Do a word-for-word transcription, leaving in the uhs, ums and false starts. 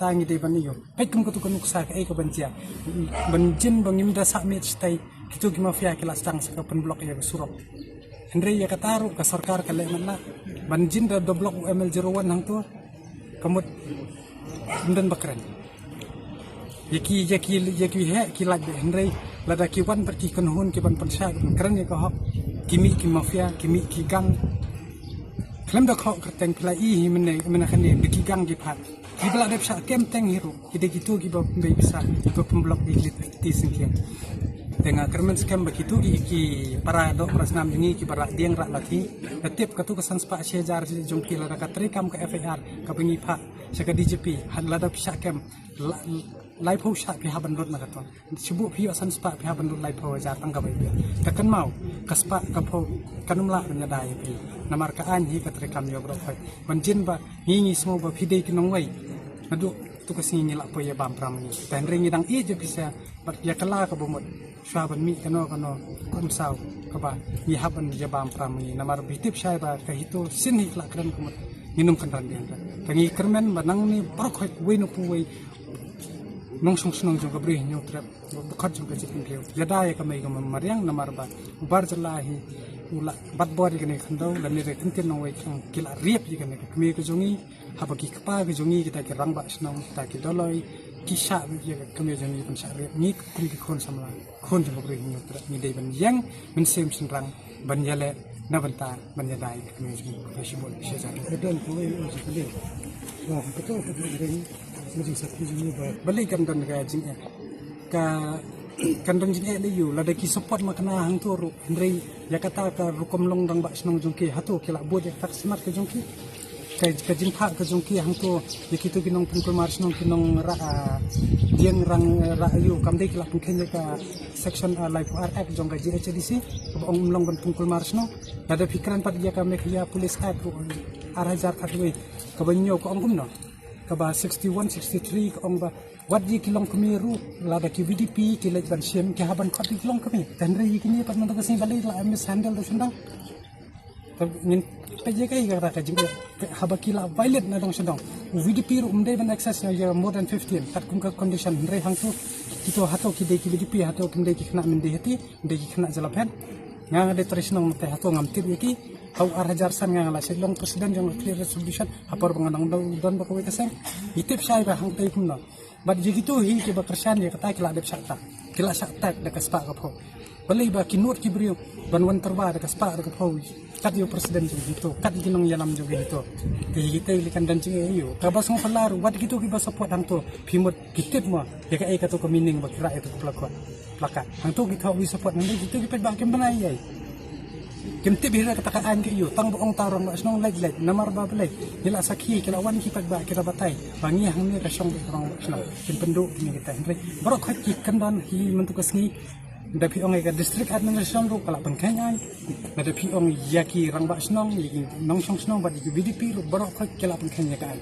Ta ngi dei ban ïoh peit kum katu ka nuksa kaei ka ban jia. Ban jin ba ngim da sah miet shatai, kito ki mafia ki la sdang sa ka pynblock ïa ka surok. Hynrei ïa kata ruh ka sorkar ka leh man la ban jin da, da block u M L zero one hangto. Ka mut ym don ba kren. Ïa ki, ïa ki, ïa ki heh ki lait beit, hynrei lada ki wan bad ki kynhun ki ban pynshai, ki ban kren ïa ka hok, ki mih ki mafia, ki mih ki gang. Khlem da khroh kyrteng phi la i hi mynne, mynne kane da ki gang ki phah. Ki ba la dep shah kem teng hi ruh, ki dei kito ki ba pynbeit pisa, ki ba pynblock ïa ki leit ti syngkien. Te nga kyrmen skhem ba kito ki, ki para doh para snam jong ngi, ki ba rah dieng rah lathi, da tip katu ka san spah shi hajar jong ki lada ka treikam ka F I R ka ba ngi phah sha ka D G P, ha lada phi shah kem, la, laiphew shah phi hap ban lut na ka ton. Shu buh phi ïoh san spah phi hap ban lut laiphew hajar tang ka bai biang. Te kynmaw, ka spah ka phew kan ym lah ban ïada ïa phi. Namar ka aiñ hi ka treikam ïa baroh khoit. Ban jin ba ngi ngi sngew ba phi dei ki nongwei. Naduh tu ka sngi ngi lah poi ïa bam pram ngi. Te hynrei ngi dang ïeit ïa phi sa bad ïa ka la ka ba mut. Shuwa ban mih kano kano ka umsaw kaba ngi hap ban ïa bam pram ngi. Namar ba tip shai ba ka HITO sien hi ka la kren ka mut. Ngin ym kynran biang ka. Te ngi kyrmen ba nangne baroh khoit wei na phew wei nongshong shnong jong ka Bri Hynñiewtrep, ba khot jong ka Jingpynriew. Ïada ïa ka mei ka mariang namar ba u bar jylla hi u la bat bor ïa kane ka khyndew, lane re kyntien nongwei khlem ki la riap ïa kane ka kmie ka jong ngi, haba ki kpa ka jong ngi kita ki rangbah shnong, kita ki doloi, ki shah ïa ka kmie jong ngi ban shah riap, ngi kum ki khun samla, khun jong ka Bri Hynñiewtrep, ngi dei ban ïeng mynsiem shynrang ban ïaleh na bynta ban ïada ïa ka kmie jong ngi. Khublei shibun, shi hajar. Ka don kawei u jingkylli. Wa, ka to ka jingkylli. Ka jingsakhi jong ngi ba. Balei kan don ka jingeh? Ka, kan don jingeh lei ïa u, lada ki support ma kane hangto ruh. Hynrei ïa kata ka rukom long rangbah shnong jong ki, hato ki la bud ïa kata ka smat ka jong ki. Ka, ka jingphah ka jong ki hangto ïa kito ki nongpynkulmar shnong, ki nongrah, ah, dieng rang, eh, rah ïa u, kam dei ki la pynkheiñ ïa ka section, ah, laiphew ar Act jong ka G H A D C kaba ong ym long ban pynkulmar shnong. Lada phi kren pat ïa ka Meghalaya Police Act ruh, ar hajar khatwei, kaba ñiew ka ong kumno? Kaba sixty-one, sixty-three ka ong ba wat ïa ki longkmie ruh, lada ki V D P ki leit ban shim, ki hap ban khot ïa ki longkmie. Te hynrei ïa kine pat mynta ka sngi balei la mishandle da u shyndong. Te ngin peit ïa kaei kata ka jingeh, haba ki la violate na dong shyndong. U V D P ruh um dei ban access ïa more than fifteen katkum ka condition, hynrei hangto kito hato ki dei ki V D P, hato kim dei ki khynnah Myndihati, um dei ki khynnah jylla phet. Nga nga dei trai shnong, te hato ngam tip ïa ki. Ha u ar hajar san nga nga la shait long president jong ka Clear Resolution ha por ba nga dang don, don bad kawei ka seng. Ngi tip shai ba hangtei kumno. Bad ïa kito hi kiba kyrshan ïa kata ki la dep shah tak. Ki la shah tak da ka spah ka phew. Balei ba ki nud ki briew ban wan tyrwa da ka spah da ka phew. Kat ïa u president jong HITO, kat ïa ki nongïalam jong HITO. Te ïa kita ïa kan don jingeh ïa u. Kaba sngewphylla ruh wat kito kiba support hangto, phi mut ki tip mo ïa kaei kato ka meaning ba ki rah ïa kato ka placard. Placard. Hangto ki thoh wi support, hynrei kito ki paidbah kim bna ei ei. Kim tip hi ruh kata ka aiñ ka ïa u, tang ba ong ta rangbah shnong leit leit, namar ba balei? Ngi la sakhi, ki la wan ki paidbah ki la batai ba ngi hangne ka shong beit rangbah shnong. Kim pynduh kine kita, hynrei baroh khoit ki kyndon hi mynta ka sngi. Lada phi ong ïa ka district administration ruh ka la pynkheiñ aiñ. Lada phi ong ïa ki rangbah shnong, ïa ki nongshong shnong bad ïa ki V D P ruh baroh khoit ki la pynkheiñ ïa ka aiñ.